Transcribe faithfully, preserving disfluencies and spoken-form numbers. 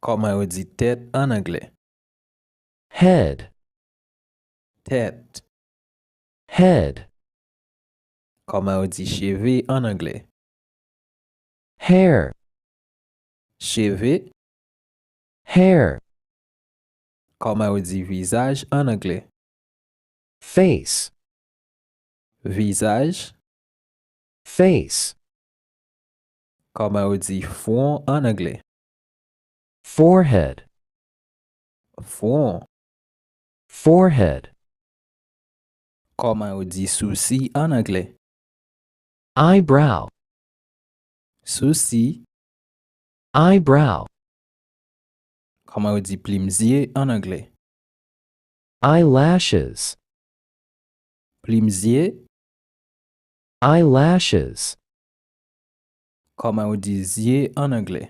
Kòman yo di tèt ann anglè? Head. Tèt. Head. Kòman yo di cheve ann anglè? Hair. Cheve. Hair. Kòman yo di vizaj ann anglè? Face. Vizaj. Face. Kòman yo di fwon ann anglè? Forehead. Fwon. Forehead. Kòman yo di sousi ann anglè? Eyebrow. Sousi. Eyebrow. Kòman yo di plim zye ann anglè? Eyelashes. Plim zye. Eyelashes. Kòman yo di zye ann anglè?